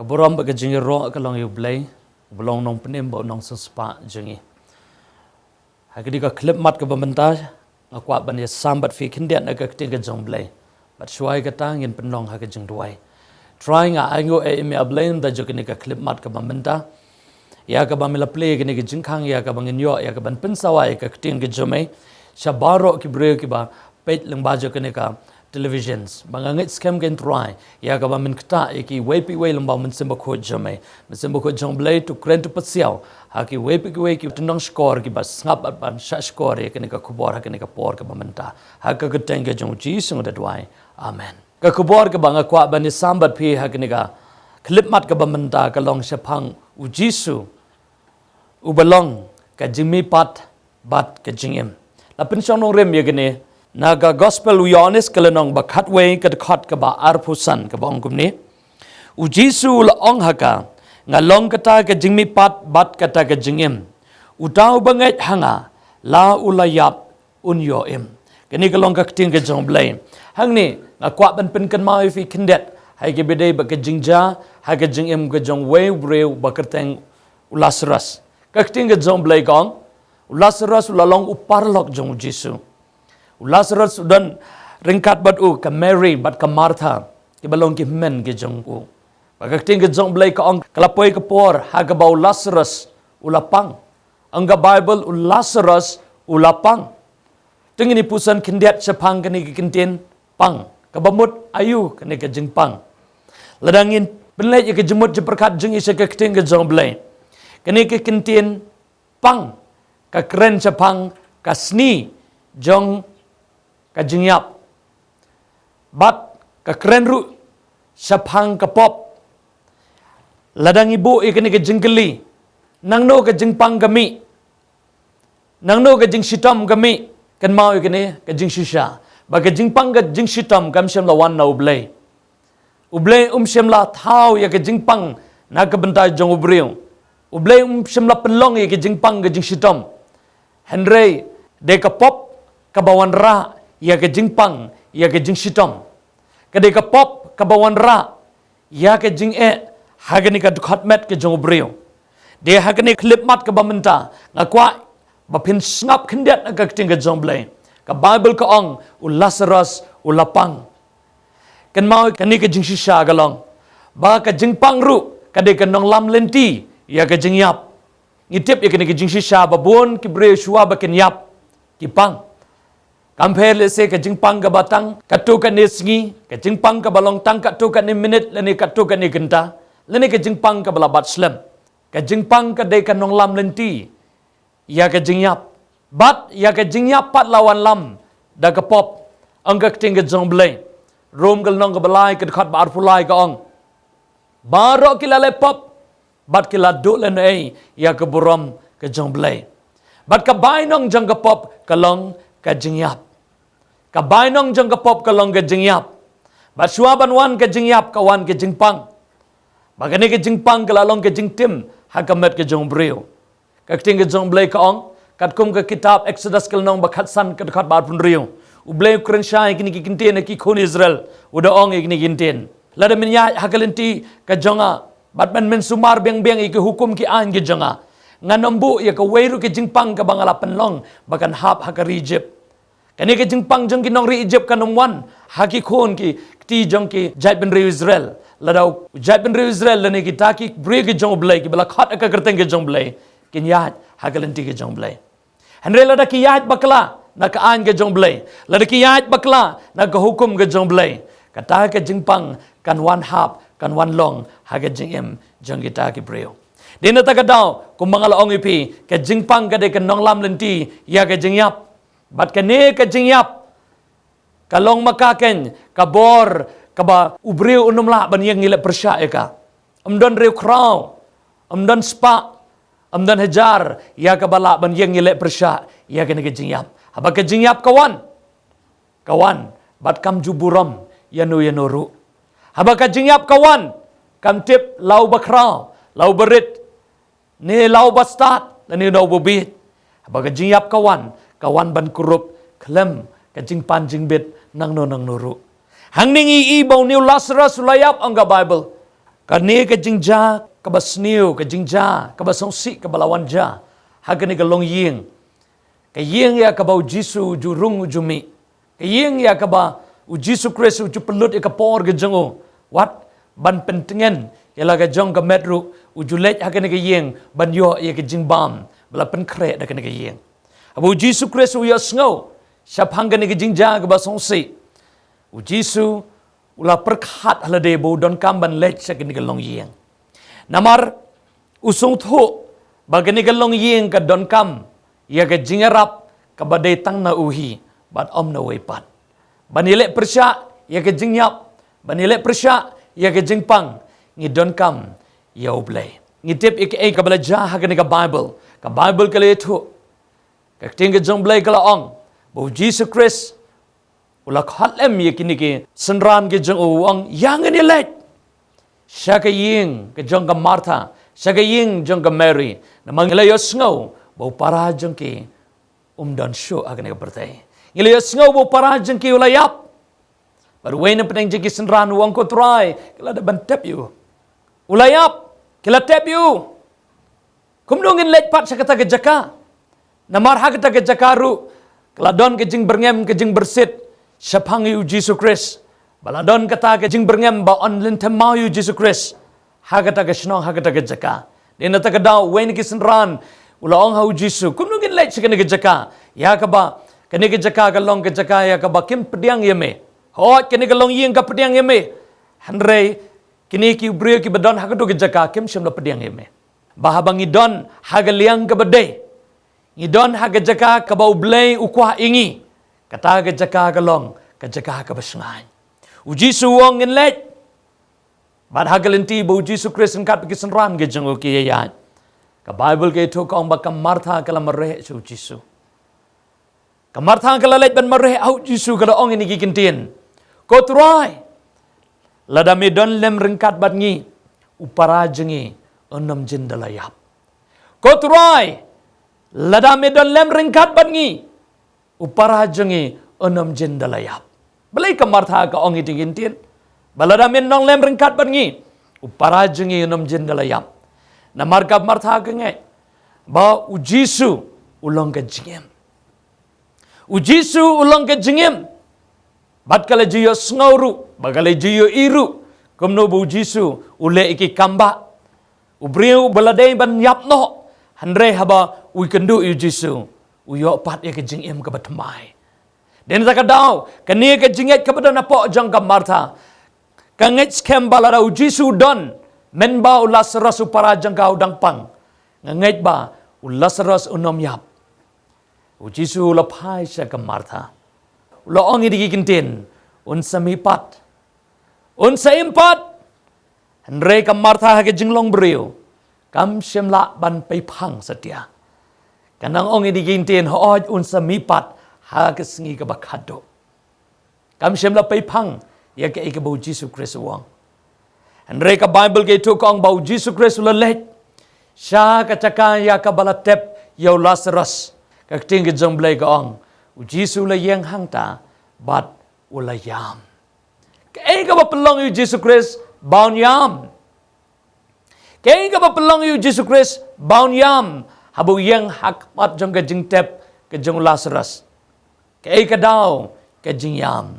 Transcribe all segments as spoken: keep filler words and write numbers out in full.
Burom bad ka jingïaroh ka long ïa U Blei, U Blei u nongpynim bad u nongsngewspah jong ngi. Ha kane ka khyllipmat kaba mynta, nga kwah ban ïasam bad phi khyndiat na ka ktien ka jong U Blei. Bad shuwa ïa kata ngin pynlong ha ka jingduwai. Trai, nga ainguh ïa me A Blei, da jong kane ka khyllipmat kaba mynta, ïa kaba me la plie kane ka jingkhang, ïa kaba ngin ïoh ïa kaban pynsawa ïa ka ktien ka jong me sha baroh ki briew kiba peit lyngba jong kane ka televisions. Ba nga ngeit skhem, ko Trai, ïa kaba men ktah ïa kiwei pa kiwei lyngba u Mynsiem Bakhuid jong me. Mynsiem Bakhuid jong U Blei, to kren, to pasiaw ha kiwei pa kiwei ki tyndong shkor kiba sngap bad ban shah shkor ïa kane ka khubor ha kane ka por kaba mynta. Ha ka kyrteng ka jong U Jisu nga da duwai. Amen. Ka khubor kaba nga kwah ban ïasam bad phi ha kane ka khyllipmat kaba mynta ka long shaphang U Jisu, uba long ka jingmihpat bad ka jingim. La pynshong nongrim ïa kane na ka Gospel u Ïoannis ka lynnong ba khatwei ka dkhot kaba arphew san kaba ong kumne: U Jisu u la ong ha ka, nga long kata ka jingmihpat bad kata ka jingim. Uta uba ngeit ha nga, la u la ïap un ïoh im. Kane ka long ka ktien ka jong U Blei. Hangne nga kwah ban pynkynmaw ïa phi khyndiat ha kaba ïadei bad ka jingjia ha ka jingim ka jong uwei u briew ba kyrteng u Lasarus. Ka ktien ka jong U Blei ka ong, u Lasarus u la long u paralok jong U Jisu. U Lasarus u don ryngkat bad u ka Mary bad ka Martha, kiba long ki hynmen ki jong u. Bad ka ktien ka jong U Blei ka ong, ka la poi ka por ha kaba u Lasarus u la pang. Ong ka Baibl, u Lasarus u la pang. Te ngin ïa puson khyndiat shaphang kane ka kyntien pang, kaba mut aïu kane ka jingpang. Lada ngin pynleit ïa ka jingmut jingpyrkhat jong ngi sha ka ktien ka jong U Blei, kane ka kyntien pang ka kren shaphang ka sni jong ka jingïap. Bad ka kren ruh shaphang ka pop. Lada ngi buh ïa kane ka jingkylli, nangno ka jingpang ka mih, nangno ka jingshitom ka mih, kynmaw ïa kane ka jingshisha. Ba ka jingpang ka jingshitom kam shym la wan na U Blei. U Blei um shym la thaw ïa ka jingpang na ka bynta jong u briew. U Blei um shym la pynlong ïa ka jingpang ka jingshitom. Hynrei dei ka pop kaba wanrah ïa ka jingpang ïa ka jingshitom. Ka dei ka pop kaba wanrah ïa ka jingeh ha kane ka dkhot met ka jong u briew. Dei ha kane ka khyllipmat kaba mynta nga kwah ba phin sngap khyndiat na ka ktien ka jong U Blei. Ka Baibl ka ong, u Lasarus u la pang. Kynmaw kane ka jingshisha ka long ba ka jingpang ruh ka dei ka nonglam lynti ïa ka jingïap. Ngi tip ïa kane ka jingshisha ba bun ki briew shuwa ba kin ïap ki pang. Kam pher lehse ka jingpang kaba tang katto katne sngi, ka jingpang kaba long tang katto katne minit lane katto katne kynta, lane ka jingpang kaba la bat slem. Ka jingpang ka dei ka nonglam lynti ïa ka jingïap. Bad ïa ka jingïap pat la wanlam da ka pop. Ong ka ktien ka jong U Blei, Rom ka lynnong kaba lai ka dkhot ba arphew lai ka ong, baroh ki la leh pop bad ki la duh lehnohei ïa ka burom ka jong U Blei. Bad ka bainong jong ka pop ka long ka jingïap. Ka bainong jong ka pop ka long ka jingïap. Bad shuwa ban wan ka jingïap ka wan ka jingpang. Bad kane ka jingpang ka la long ka jingtim ha ka met ka jong u briew. Ka ktien ka jong U Blei ka ong, katkum ka kitab Exodus ka lynnong ba khatsan ka dkhot ba arphew hynriew, U Blei u kren shai kine ki kyntien ha ki khun Israel, u da ong ïa kine ki kyntien: Lada men ïaid ha ka lynti ka jong nga bad men, men sumar biang biang ïa ki hukum ki aiñ ki jong nga, ngan ym buh ïa kawei ruh ka jingpang kaba nga la pynlong ba kan hap ha ka ri Egypt. Kane ka jingpang jong ki nong ri Egypt kan ym wan ha ki khun ki kti jong ki jaitbynriew Israel. Lada u jaitbynriew Israel lane kita ki briew ki jong U Blei kiba la khot ha ka kyrteng ka jong U Blei kin ïaid ha ka lynti ka jong U Blei. Hynrei lada ki ïaid bakla na ka aiñ ka jong U Blei, lada ki ïaid bakla na ka hukum ka jong U Blei, kata ka jingpang kan wan hap, kan wan long ha ka jingim jong kita ki briew. Dei na kata ka daw kumba nga la ong ïa phi, ka jingpang ka dei ka nonglam lynti ïa ka jingïap. Bad kane ka jingïap ka long ma ka keiñ ka bor kaba u briew un ym lah ban ïeng ïaleh pyrshah ïa ka. Ym don riewkhraw, ym don spah, ym don hajar ïa kaba lah ban ïeng ïaleh pyrshah ïa kane ka jingïap. Haba ka jingïap ka wan, ka wan bad kam ju burom ïano ïano ruh. Haba ka jingïap ka wan, kam tip la uba khraw, la uba rit, ne la uba stad, lane la uba bieit. Haba ka jingïap ka wan, ka wan ban kurup khlem ka jingpan jingbit nangno nangno ruh. Hangne ngi i ba une u Lasarus u la ïap, ong ka Baibl. Kane ka jingjia kaba sniew, ka jingjia kaba sngewsih kaba la wan jia ha kane ka longïing. Ka ïing ïa kaba u Jisu u ju rung u ju mih. Ka ïing ïa kaba u Jisu Khrist u ju pynlut ïa ka por ka jong u. Wat ban pyntngen ïa la ka jong ka met ruh, u ju leit ha kane ka ïing ban ïoh ïa ka jingbam ba la pynkhreh da kane ka ïing. Haba u Jisu Khrist u ïohsngew shaphang kane ka jingjia kaba sngewsih, u Jisu u la pyrkhat ha lade ba u donkam ban leit sha kane ka longïing. Namar u sngewthuh ba kane ka longïing ka donkam ïa ka jingïarap kaba dei tang na u hi bad ym na uwei pat. Ban ïaleh pyrshah ïa ka jingïap, ban ïaleh pyrshah ïa ka jingpang, ngi donkam ïa U Blei. Ngi tip ïa kaei kaba la jia ha kane ka Baibl. Ka Baibl ka la ïathuh, ka ktien ka jong U Blei ka la ong ba u Jisu Khrist u la khot lem ïa kine ki synran ki jong u, u ong, ïa ngin ïaleit sha ka ïing ka jong ka Martha, sha ka ïing jong ka Mary. Namar ngi la ïohsngew ba u para jong ki um don shuh ha kane ka pyrthei. Ngi la ïohsngew ba u para jong ki u la ïap. Bad uwei na pdeng jong ki synran u ong, ko Trai, ki la dep ban tep ïa u. U la ïap, ki la tep ïa u. Kumno ngin leit pat sha kata ka jaka? Namar ha kata ka jaka ruh ka la don ka jingbyrngem ka jingbyrsit shaphang ïa u Jisu Khrist. Ba la don kata ka jingbyrngem ba yn lynthem maw ïa u Jisu Khrist ha kata ka shnong, ha kata ka jaka. Dei na kata ka daw uwei na ki synran u la ong ha u Jisu, kumno ngin leit sha kane ka jaka ïa kaba kane ka jaka ka long ka jaka ïa kaba kim pdiang ïa me? Hooid, kane ka longïing ka pdiang ïa me. Hynrei kine ki briew kiba don ha kato ka jaka kim shym la pdiang ïa me. Ba haba ngi don ha ka liang kaba dei, ngi don ha ka jaka kaba U Blei u kwah ïa ngi, kata ka jaka ka long ka jaka kaba shngaiñ. U Jisu u ong ngin leit. Bad ha ka lynti ba u Jisu Khrist ryngkat bad ki synran ki jong u ki ïaid, ka Baibl ka ïathuh ka ong ba ka Martha ka la mareh sha u Jisu. Ka Martha ka la leit ban mareh ha u Jisu, ka la ong ïa kine ki ktien, ko Trai, lada me don lem ryngkat bad ngi, u para jong ngi un ym jin da la ïap. Ko Trai, lada me don lem ryngkat bad ngi, u para jong ngi un ym jin da la ïap. Balei ka Martha ka ong ïa kine ki ktien? Ba lada me don lem ryngkat bad ngi, u para jong ngi un ym jin da la ïap. Namar ka Martha ka ngeit ba u Jisu u long ka jingim. U Jisu u long ka jingim. Bad ka la ju ïohsngew ruh, bad ka la ju ïohi ruh kumno ba u Jisu u leh ïa ki kam ba u briew ba la dei ban ïap noh, hynrei haba u ïakynduh ïa u Jisu, u ïoh pat ïa ka jingim kaba thymmai. Dei na kata ka daw kane ka jingngeit kaba don hapoh jong ka Martha, ka ngeit skhem ba lada u Jisu u don, mynba u Lasaros u para jong ka u dang pang, nga ngeit ba u Lasaros un ym ïap. U Jisu u la phai sha ka Martha, u la ong ïa kine ki ktien, un sa mih pat, un sa im pat. Hynrei ka Martha ha ka jinglong briew kam shym lah ban pei phang satia. Ka nang ong ïa kine ki ktien, hooid, un sa mih pat ha ka sngi kaba khatduh. Kam shym la pei phang ïa kaei kaba u Jisu Khrist u ong. Hynrei ka Baibl ka ïathuh ka ong ba u Jisu Khrist u la leit sha ka jaka ïa kaba la tep ïa u Lasaros. Ka ktien ka jong U Blei ka ong, u Jisu u la ïeng hangta bad u la ïam. Kaei kaba pynlong ïa u Jisu Khrist ba un ïam? Kaei kaba pynlong ïa u Jisu Khrist ba un ïam haba u ïeng ha khmat jong ka jingtep ka jong u Lasaros? Kaei ka daw ka jingïam?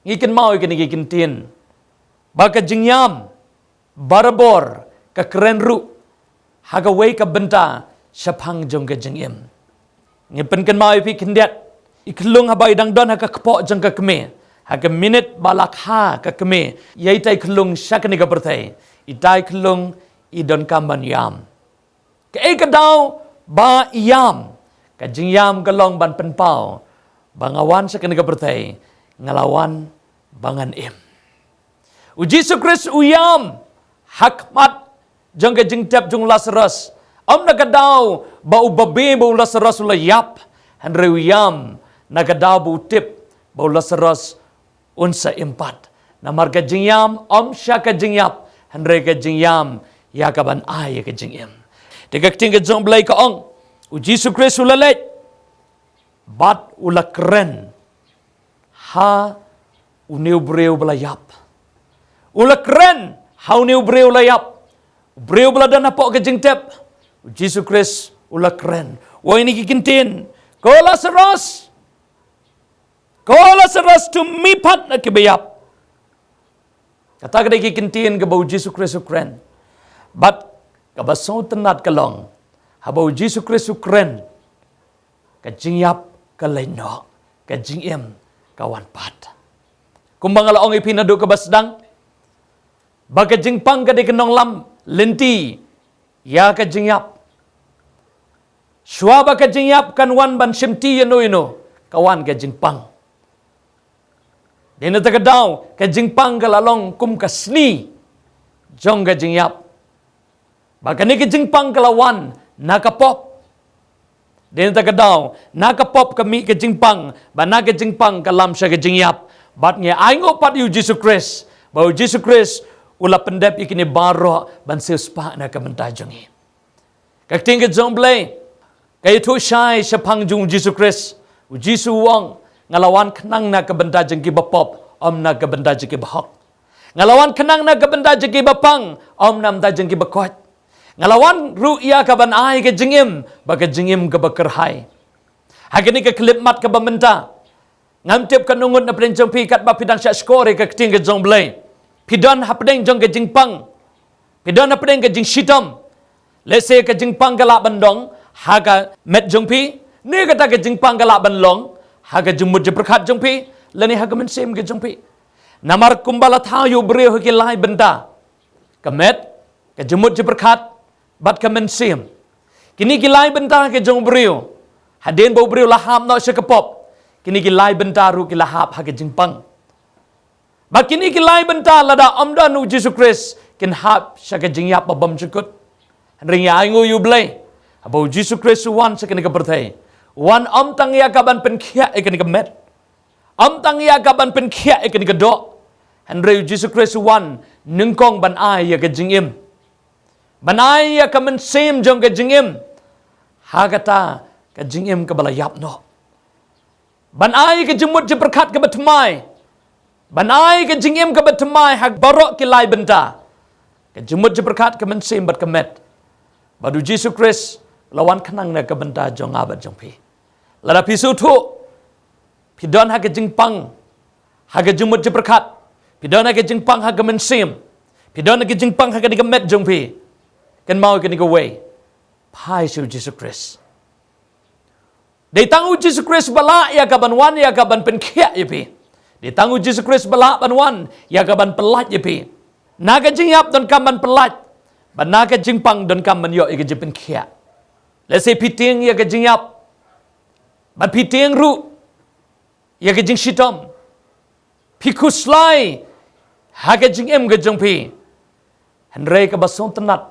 Ngi kynmaw ïa kine ki ktien, ba ka jingïam barabor ka kren ruh ha kawei ka bynta shaphang jong ka jingim. Ngi pynkynmaw ïa phi khyndiat, i khyllung haba i dang don ha ka kpoh jong ka kmie, ha ka minit ba la kha ka kmie ïa ita i khyllung sha kane ka pyrthei, ita i khyllung i donkam ban ïam. Kaei ka daw ba i ïam? Ka jingïam ka long ban pynpaw ba nga wan sha kane ka pyrthei, nga la wan ba ngan im. U Jisu Khrist u ïam ha khmat jong ka jingtep jong u Lasaros. Ym na ka daw ba u babe ba u Lasaros u la ïap, hynrei u ïam na ka daw ba u tip ba u Lasaros un sa im pat. Namar ka jingïam ym sha ka jingïap, hynrei ka jingïam ïa ka ban ai ïa ka jingim. Te ka ktien ka jong U Blei ka ong, u Jisu Khrist u la leit bad u la kren ha une u briew ba la ïap. U la kren Ha une u briew u la ïap, u briew ba la don hapoh ka jingtep, u Jisu Khrist u la kren. U ong ïa kine ki kyntien, "Ko Lasaros, ko Lasaros, to mih pat na kiba ïap." Kata ka dei ki kyntien kaba u Jisu Khrist u kren. Bad kaba sngewtynnat ka long, haba u Jisu Khrist u kren, ka jingïap ka leit noh, ka jingim ka wan pat. Kumba nga la ong ïa phi naduh kaba sdang, ba ka jingpang ka dei ka nonglam lynti ïa ka jingïap. Shuwa ba ka jingïap kan wan ban shimti ïano ïano, ka wan ka jingpang. Dei na kata ka daw, ka jingpang ka la long kum ka sni jong ka jingïap. Ba kane ka jingpang ka la wan na ka pop. Dei na kata ka daw, na ka pop ka mih ka jingpang, bad na ka jingpang ka lam sha ka jingïap. Bad ngi ainguh pat ïa u Jisu Khrist, ba u Jisu Khrist u la pyndep ïa kine baroh ban siewspah na ka bynta jong ngi. Ka ktien ka jong U Blei ka ïathuh shai shaphang jong u Jisu Khrist. U Jisu u ong, "Nga la wan khnang na ka bynta jong kiba pop, ym na ka bynta jong kiba hok. Nga la wan khnang na ka bynta jong kiba pang, ym na ka bynta jong kiba koit. Nga la wan ruh ïa ka ban ai ka jingim, ba ka jingim kaba kyrhai." Ha kane ka khyllipmat kaba mynta, ngam tip katno ngut na pdeng jong phi katba phi dang shah shkor ïa ka ktien ka jong U Blei. Phi don hapdeng jong ka jingpang. Phi don hapdeng ka jingshitom. Lehse ka jingpang ka lah ban long ha ka met jong phi, ne kata ka jingpang ka lah ban long ha ka jingmut jingpyrkhat jong phi, lane ha ka mynsiem ka jong phi. Namar kumba la thaw ïa u briew ha ki lai bynta, ka met, ka jingmut jingpyrkhat, bad ka mynsiem. Kine ki lai bynta ka jong u briew, hadien ba u briew la hap noh sha ka pop, kine ki lai bynta ruh ki la hap ha ka jingpang. Bad kine ki lai bynta lada ym don u Jisu Khrist, kin hap sha ka jingïap ba bymjukut. Hynrei ngi ainguh ïa u Blei, haba u Jisu Khrist u wan sha kane ka pyrthei, u wan ym tang ïa ka ban pynkhiah ïa kane ka met, ym tang ïa ka ban pynkhiah ïa kane ka doh. Hynrei u Jisu Khrist u wan nyngkong ban ai ïa ka jingim, ban ai ïa ka mynsiem jong ka jingim ha kata ka jingim kaba la ïap noh. Ban ai ka jingmut jingpyrkhat kaba thymmai, ban ai ka jingim kaba thymmai ha baroh ki lai bynta, ka jingmut jingpyrkhat, ka mynsiem bad ka met. Bad u Jisu Khrist u la wan khnang na ka bynta jong nga bad jong phi. Lada phi sngewthuh phi don ha ka jingpang ha ka jingmut jingpyrkhat, phi don ha ka jingpang ha ka mynsiem, phi don ha ka jingpang ha kane ka met jong phi, kynmaw ïa kane kawei: phai sha u Jisu Khrist. Dei tang u Jisu Khrist ba lah ïa ka ban wan ïa ka ban pynkhiah ïa phi. Dei tang u Jisu Khrist ba lah ban wan ïa ka ban pyllait ïa phi. Na ka jingïap donkam ban pyllait, bad na ka jingpang donkam ban ïoh ïa ka jingpynkhiah. Lehse phi tieng ïa ka jingïap, bad phi tieng ruh ïa ka jingshitom, phi khuslai ha ka jingim ka jong phi. Hynrei kaba sngewtynnat,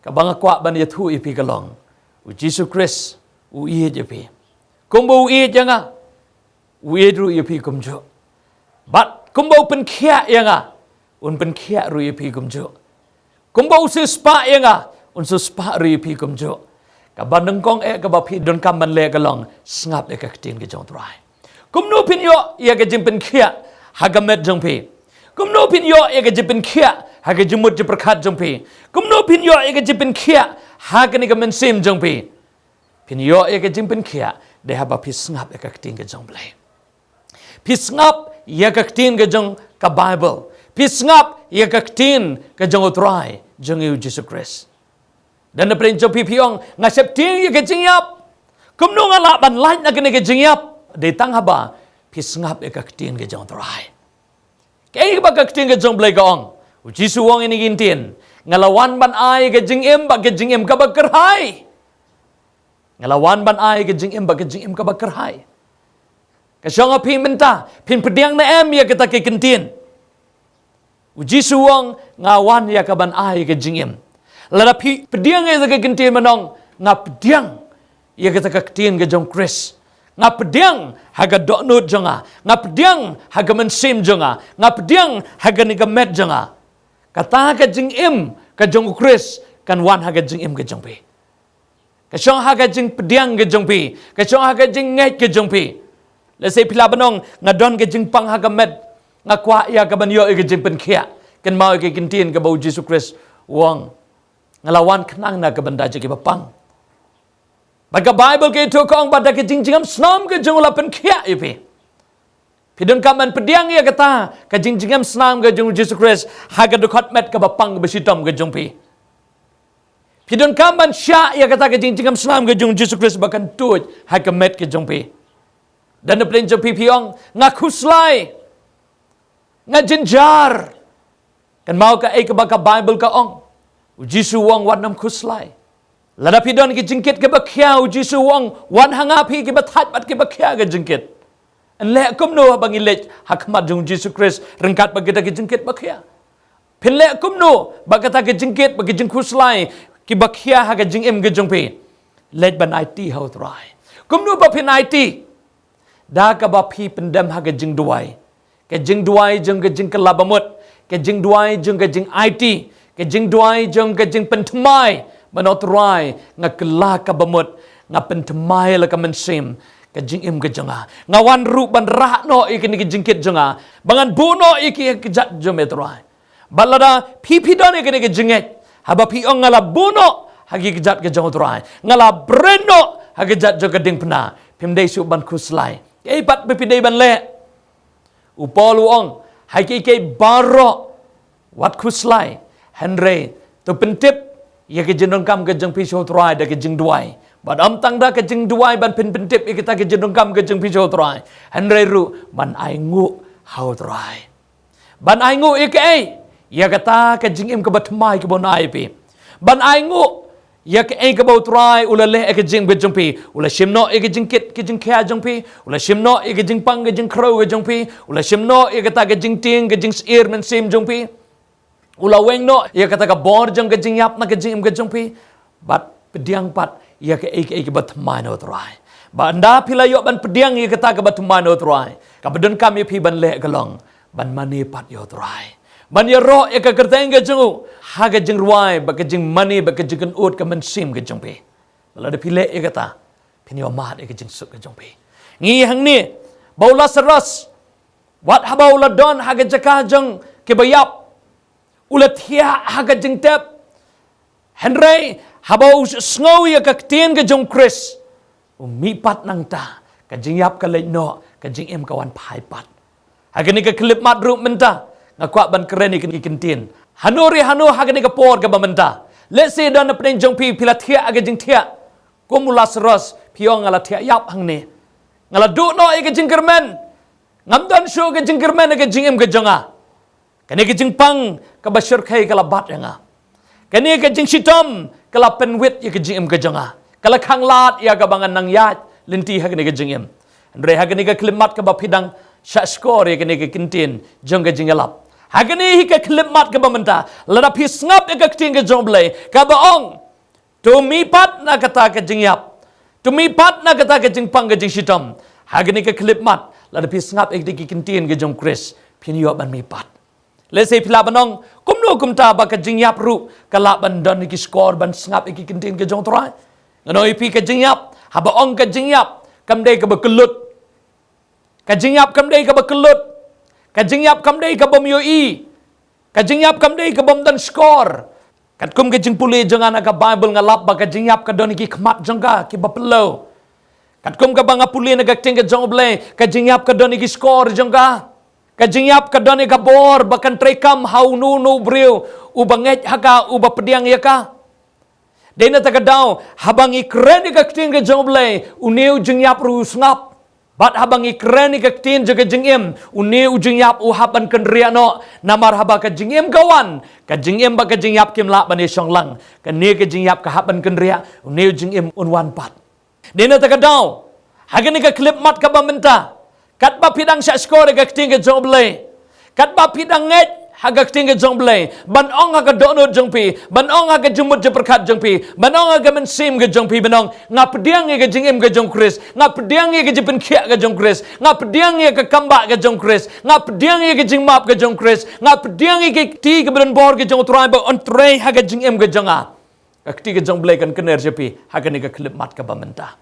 kaba nga kwah ban ïathuh ïa phi ka long, u Jisu Khrist u ïeit ïa phi. Kumba u ïeit ïa nga, u ïeit ruh ïa phi kumjuh. Bad kumba u pynkhiah ïa nga, un pynkhiah ruh ïa phi kumjuh. Kumba u siewspah ïa nga, un siewspah ruh ïa phi kumjuh. Kaba nyngkong eh kaba phi donkam ban leh ka long, sngap ïa ka ktien ka jong u Trai. Kumno phin ïoh ïa ka jingpynkhiah ha ka met jong phi? Kumno phin ïoh ïa ka jingpynkhiah ha ka jingmut jingpyrkhat jong phi? Kumno phin ïoh ïa ka jingpynkhiah ha kane ka mynsiem jong phi? Phin ïoh ïa ka jingpynkhiah dei haba phi sngap ïa ka ktien ka jong u Blei. Phi sngap ïa ka ktien ka jong ka Baibl. Phi sngap ïa ka ktien ka jong u Trai jong ngi u Jisu Khrist. Don na pdeng jong phi phi ong, nga sheptieng ïa ka jingïap. Kumno nga lah ban lait na kane ka jingïap? Dei tang haba phi sngap ïa ka ktien ka jong u Trai. Kaei kaba ka ktien ka jong u Blei ka ong? U Jisu u ong ïa kine ki ktien, nga la wan ban ai ïa ka jingim, bad ka jingim kaba kyrhai. Nga la wan ban ai ïa ka jingim, bad ka jingim kaba kyrhai. Ka shong ha phi mynta, phin pdiang ne em ïa kata ka ktien? U Jisu u ong, nga wan ïa ka ban ai ïa ka jingim. Lada phi pdiang ïa kata ka ktien, mynta ong, nga pdiang ïa kata ka ktien ka jong u Khrist. Nga pdiang ha ka dohnud jong nga. Nga pdiang ha ka mynsiem jong nga. Nga pdiang ha kane ka met jong nga. Kata ka jingim ka jong u Khrist kan wan ha ka jingim ka jong phi. Ka shong ha ka jingpdiang ka jong phi. Ka shong ha ka jingngeit ka jong phi. Lehse phi lah ban ong, nga don ka jingpang ha ka met. Nga kwah ïa ka ban ïoh ïa ka jingpynkhiah. Kynmaw ïa ka ktien kaba u Jisu Khrist u ong, nga la wan khnang na ka bynta jong kiba pang. Bad ka Baibl ka ïathuh ka ong ba da ka jingjngem snam ka jong u la pynkhiah ïa phi. Phi donkam ban pdiang ïa kata ka jingjngem snam ka jong u Jisu Khrist ha ka dkhot met kaba pang kaba shitom ka jong phi. Phi donkam ban shah ïa kata ka jingjngem snam ka jong u Jisu Khrist ba kan tuid ha ka met ka jong phi. Da na pdeng jong phi phi ong, nga khuslai, nga jynjar. Kynmaw kaei kaba ka Baibl ka ong. U Jisu u ong, wat nym khuslai. Lada phi don ki jingkit kiba khia, u Jisu u ong, wan ha nga phi kiba thait bad kiba khia ka jingkit. Yn leh kumno haba ngi leit ha khmat jong u Jisu Khrist ryngkat bad kita ki jingkit ba khia? Phin leh kumno bad kata ki jingkit bad ki jingkhuslai kiba khia ha ka jingim ka jong phi? Leit ban aiti ha u Trai. Kumno ba phin aiti? Da kaba phi pyndem ha ka jingduwai. Ka jingduwai jong ka jingkylla bamut, ka jingduwai jong ka jingaiti, ka jingduwai jong ka jingpynthymmai. Ban ong, Trai, nga kylla ka bamut, nga pynthymmai la ka mynsiem, ka jingim ka jong nga. Nga wan ruh ban rah noh ïa kine ki jingkit jong nga, ba ngan buh noh ïa ki ha ka kjat jong me, Trai. Bad lada phi phi don ïa kane ka jingngeit, haba phi ong, nga la buh noh ha ki kjat ka jong u Trai, nga la bren noh ha ka kjat jong ka diengphna, phim dei shuh ban khuslai. Kaei pat ba phi dei ban leh? U Paul u ong, ha kiei kiei baroh wat khuslai, hynrei to pyntip ïa ka jingdonkam ka jong phi sha u Trai da ka jingduwai. Bad ym tang da ka jingduwai ban phin pyntip ïa kata ka jingdonkam ka jong phi sha u Trai, hynrei ruh ban ainguh ha u Trai. Ban ainguh ïa kaei? Ïa kata ka jingim kaba thymmai kaba un ai ïa phi. Ban ainguh ïa kaei kaba u Trai u la leh ïa ka jingim ka jong phi. U la shim noh ïa ka jingkit ka jingkhia jong phi. U la shim noh ïa ka jingpang ka jingkhrew ka jong phi. U la shim noh ïa kata ka jingtieng ka jingsheptieng mynsiem jong phi. U la weng noh ïa kata ka bor jong ka jingïap na ka jingim ka jong phi. Bad pdiang pat ïa kaei kaei kaba thymmai na u Trai. Bad ynda phi la ïoh ban pdiang ïa kata kaba thymmai na u Trai, kaba donkam ïa phi ban leh ka long ban mane pat ïa u Trai, ban ïaroh ïa ka kyrteng ka jong u ha ka jingrwai bad ka jingmane bad ka jingkynnoh ka mynsiem ka jong phi. Lada phi leh ïa kata, phin ïoh mad ïa ka jingsuk ka jong phi. Ngi hangne ba u Lasarus, wat haba u la don ha ka jaka jong kiba ïap, u la thiah ha ka jingtep. Hynrei haba u sngew ïa ka ktien ka jong u Khrist, u mihpat nangta, ka jingïap ka leit noh, ka jingim ka wan phai pat. Ha kane ka khyllipmat ruh mynta, nga kwah ban kren ïa kane ka ktien. Hano re hano ha kane ka por kaba mynta, lehse don na pdeng jong phi, phi la thiah ha ka jingthiah. Kum u Lasarus, phi ong, nga la thiah ïap hangne. Nga la duh noh ïa ka jingkyrmen. Ngam don shuh ka jingkyrmen ha ka jingim ka jong nga. Kane ka jingpang kaba shyrkhei ka la bat ïa nga. Kane ka jingshitom ka la pynwit ïa ka jingim ka jong nga. Ka la khanglad ïa kaba ngan nang ïaid lynti ha kane ka jingim. Hynrei ha kane ka khyllipmat kaba phi dang shahshkor ïa kane ka ktien jong ka jingïalap, ha kane hi ka khyllipmat kaba mynta, lada phi sngap ïa ka ktien ka jong u Blei kaba ong, to mihpat na kata ka jingïap, to mihpat na kata ka jingpang ka jingshitom. Ha kane ka khyllipmat, lada phi sngap ïa ka ktien ka jong u Khrist, phin ïoh ban mihpat. Lehse phi lah ban ong, kumno kumta ba ka jingïap ruh ka lah ban don ïa ki shkor ban sngap ïa ka ktien ka jong u Trai? Ngan ong ïa phi, ka jingïap, haba ong ka jingïap, kam dei kaba kyllut. Ka jingïap kam dei kaba kyllut. Ka jingïap kam dei kabym ïohi. Ka jingïap kam dei kabym don shkor. Katkum ka jingpule jong nga na ka Baibl, nga lap ba ka jingïap ka don ïa ki khmat jong ka kiba pynlong. Katkum kaba nga pule na ka ktien ka jong u Blei, ka jingïap ka don ïa ki shkor jong ka. Ka jingïap ka don ïa ka bor ba kan treikam ha uno uno u briew uba ngeit ha ka, uba pdiang ïa ka. Dei na kata ka daw, haba ngi kren ïa ka ktien ka jong u Blei, une u jingïap ruh u sngap. Bad haba ngi kren ïa ka ktien jong ka jingim, une u jingïap u hap ban kynriah noh. Namar haba ka jingim ka wan, ka jingim bad ka jingïap kim lah ban ïashong lang. Kane ka jingïap ka hap ban kynriah, une u jingim un wan pat. Dei na kata ka daw, ha kane ka khyllipmat kaba mynta, katba phi dang shahshkor ïa ka ktien ka jong u Blei, katba phi dang ngeit ha ka ktien ka jong u Blei, ban ong ha ka dohnud jong phi, ban ong ha ka jingmut jingpyrkhat jong phi, ban ong ha ka mynsiem ka jong phi, ban ong, nga pdiang ïa ka jingim ka jong u Khrist, nga pdiang ïa ka jingpynkhiah ka jong u Khrist, nga pdiang ïa ka kambah ka jong u Khrist, nga pdiang ïa ka jingmap ka jong u Khrist, nga pdiang ïa ka kti kaba donbor ka jong u Trai ba un trei ha ka jingim ka jong nga. Ka kti ka jong u Blei kan kner sha phi ha kane ka khyllipmat kaba mynta.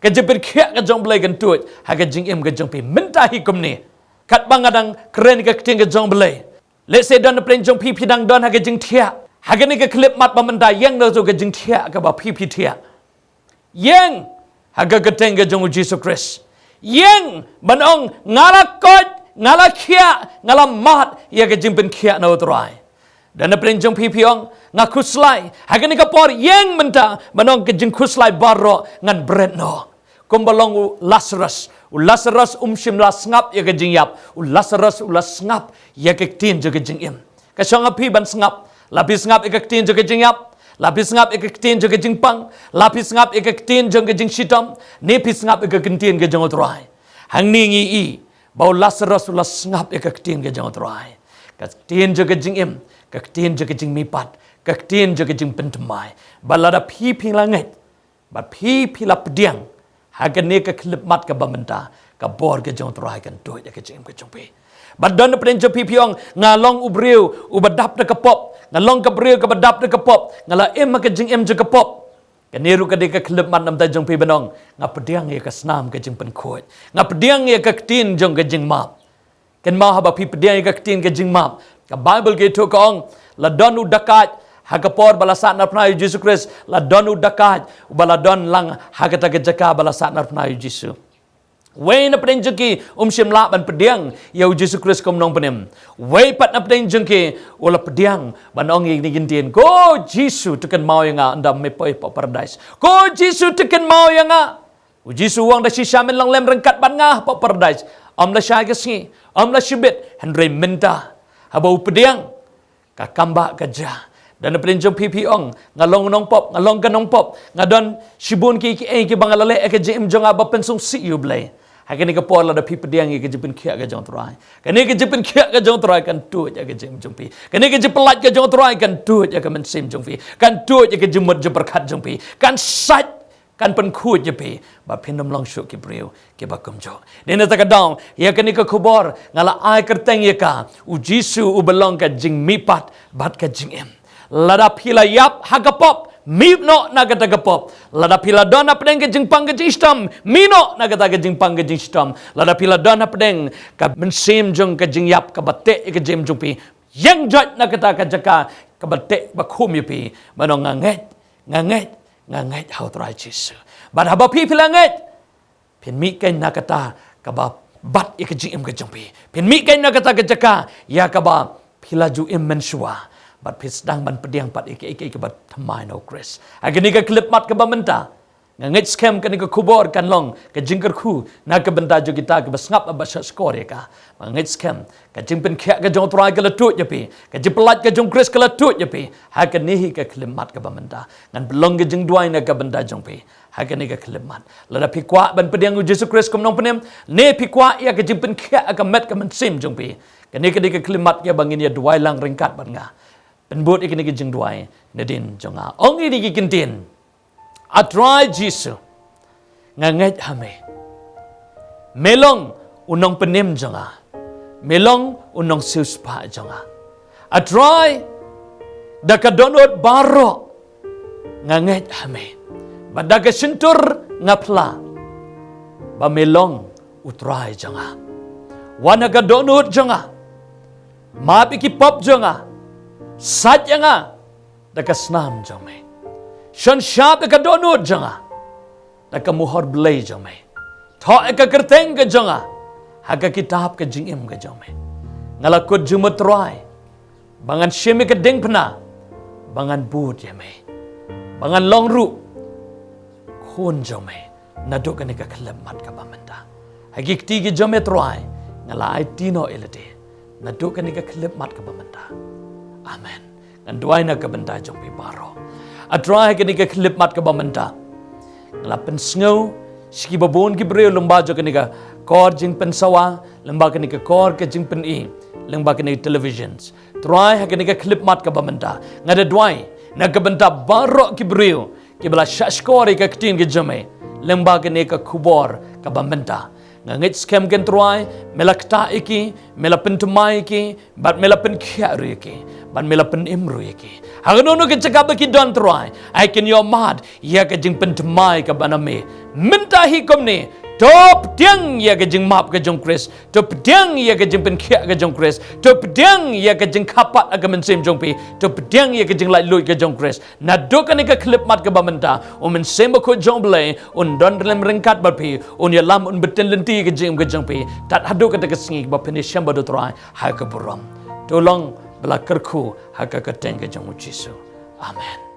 Ka jingpynkhiah ka jong u Blei kan tuid ha ka jingim ka jong phi mynta hi kumne. Katba nga dang kren ka ktien ka jong u Blei, Lehse don napdeng jong phi, phi dang don ha ka jingthiah. Ha kane ka khyllipmat ba mynta, ïeng na ka jingthiah kaba phi phi thiah. Ïeng ha ka kyrteng ka jong u Jisu Khrist. Ïeng ban ong, nga la koit, nga la khiah, nga la mad ïa ka jingpynkhiah na u Trai. Don napdeng jong phi phi ong, nga khuslai. Ha kane ka por, ïeng mynta ban ong, ka jingkhuslai baroh ngan bret noh. Kumba long u Lazarus. U Lazarus um shym la sngap ïa ka jingïap. U Lazarus u la sngap ïa ka ktien jong ka jingim. Ka shong ha phi ban sngap. La phi sngap ïa ka ktien jong ka jingïap. La phi sngap ïa ka ktien jong ka jingpang. La phi sngap ïa ka ktien jong ka jingshitom. Ne phi sngap ïa ka ktien ka jong u Trai. Hangne ngi i ba u Lazarus u la sngap ïa ka ktien ka jong u Trai. Ka ktien jong ka jingim, ka ktien jong ka jingmihpat, ka ktien jong ka jingpynthymmai. Bad lada phi phi la ngeit, bad phi phi la pdiang ha kane ka khyllipmat kaba mynta, ka bor ka jong u Trai kan tuid ïa ka jingim ka jong phi. Bad don napdeng jong phi phi ong, nga long u briew uba dap da ka pop, nga long ka briew kaba dap da ka pop, nga la im ha ka jingim jong ka pop. Kane ruh ka dei ka khyllipmat namar jong phi ban ong, nga pdiang ïa ka snam ka jingpynkhuid, nga pdiang ïa ka ktien jong ka jingmap. Kynmaw, haba phi pdiang ïa ka ktien ka jingmap, ka Baibl ka ïathuh ka ong, la don u dakaid ha ka por ba la sahnarphna ïa u Jisu Khrist, la don u dakaid uba la don lang ha kata ka jaka ba la sahnarphna ïa u Jisu. Wei napdeng jong ki um shym lah ban pdiang ïa u Jisu Khrist kum nongpynim. Wei pat napdeng jong ki u la pdiang ban ong ïa kine ki ktien, ko Jisu, to kynmaw ïa nga ynda me poi hapoh Paradais. Ko Jisu, to kynmaw ïa nga. U Jisu u ong, da shisha men long lem ryngkat bad nga hapoh Paradais. Ym lashai ka sngi, ym lashibit, hynrei mynta. Haba u pdiang, ka kam ba ka jia. Don napdeng jong phi phi ong, nga long u nongpop, nga long ka nongpop, nga don shibun ki, ki, eh, kiba nga la leh ha ka jingim jong nga ba pynsngewsih ïa u Blei. Ha kane ka por lada phi pdiang ïa ka jingpynkhiah ka jong u Trai, kane ka jingpynkhiah ka jong u Trai kan tuid ïa ka jingim jong phi. Kane ka jingpyllait ka jong u Trai kan tuid ïa ka mynsiem jong phi. Kan tuid ïa ka jingmut jingpyrkhat jong phi. Kan sait, kan pynkhuid ïa phi ba phin ym long shuh ki briew kiba kumjuh. Dei na kata ka daw, ïa kane ka khubor nga la ai kyrteng ïa ka, u Jisu uba long ka jingmihpat bad ka jingim. Lada phi la ïap ha ka pop, mih noh na kata ka pop. Lada phi la don hapdeng ka jingpang ka jingshitom, mih noh na kata ka jingpang ka jingshitom. Lada phi la don hapdeng ka mynsiem jong ka jingïap kaba teh ïa ka jingim jong phi, ïeng joit na kata ka jaka kaba teh ba khum ïa phi. Ban ong, nga ngeit, nga ngeit, nga ngeit ha u Trai Jisu. Bad haba phi phi la ngeit, phin mih kein na kata kaba bat ïa ka jingim ka jong phi. Phin mih kein na kata ka jaka ïa kaba phi la ju im mynshuwa. Bad phi sdang ban pdiang pat ïa kaei kaei kaba thymmai na u Khrist. Ha kane ka khyllipmat kaba mynta, nga ngeit skhem kane ka khubor kan long ka jingkyrkhu na ka bynta jong kita kiba sngap bad shahshkor ïa ka. Nga ngeit skhem ka jingpynkhiah ka jong u Trai ka la tuid ïa phi, ka jingpyllait ka jong u Khrist ka la tuid ïa phi. Ha kane hi ka khyllipmat kaba mynta, ngan pynlong ka jingduwai na ka bynta jong phi. Ha kane ka khyllipmat, lada phi kwah ban pdiang u Jisu Khrist kum nongpynim, ne phi kwah ïa ka jingpynkhiah ha ka met ka mynsiem jong phi, kane ka dei ka khyllipmat kaba ngin ïa duwai lang ryngkat bad nga. Pynbud ïa kane ka jingduwai nadien jong nga. Ong ïa kine ki kyntien: A Trai Jisu, nga ngeit ha me. Me long u nongpynim jong nga. Me long u nongsiewspah jong nga. A Trai, da ka dohnud baroh nga ngeit ha me. Bad da ka shyntur nga phla ba me long u Trai jong nga. Wan ha ka dohnud jong nga. Map ïa ki pop jong nga. Sait ïa nga da ka snam jong me. Shon shap ïa ka dohnud jong nga da ka muhor Blei jong me. Thoh ïa ka kyrteng ka jong nga ha ka kitab ka jingim ka jong me. Nga la kut jingmut, Trai, ba ngan shim ïa ka diengphna, ba ngan bud ïa me, ba ngan long ruh khun jong me naduh kane ka khyllipmat kaba mynta. Ha ki kti ki jong me, Trai, nga la aiti noh ïa lade naduh kane ka khyllipmat kaba mynta. Amen. Ngan duwai na ka bynta jong phi baroh. A Trai, ha kane ka khyllipmat kaba mynta, nga la pynsngew sha kiba bun ki briew lyngba jong kane ka kor jingpynsawa, lyngba kane ka kor ka jingpyni, lyngba kane ka televisions. Trai, ha kane ka khyllipmat kaba mynta, nga da duwai na ka bynta baroh ki briew kiba la shahshkor ïa ka ktien ka jong me lyngba kane ka khubor kaba mynta. Nga ngeit skhem kein, Trai, me la ktah ïa ki, me la pynthymmai ïa ki, bad me la pynkhiah ruh ïa ki, bad me la pynim ruh ïa ki. Ha kano kano ka jaka ba ki don, Trai, ai kin ïohmad ïa ka jingpynthymmai kaba na me. Mynta hi kumne, To pdiang ïa ka jingmap ka jong Khrist. To pdiang ïa ka jingpynkhiah ka jong Khrist. To pdiang ïa ka jingkhapat ha ka mynsiem jong phi. To pdiang ïa ka jinglaitluid ka jong Khrist. Naduh kane ka khyllipmat kaba mynta, U Mynsiem Bakhuid jong U Blei un don ryngkat bad phi, un ïalam, un btin lynti ka jingim ka jong phi. Tad haduh kata ka sngi kaba phin ïashem bad U Trai ha ka burom. To long ba la kyrkhu ha ka kyrteng ka jong U Jisu. Amen.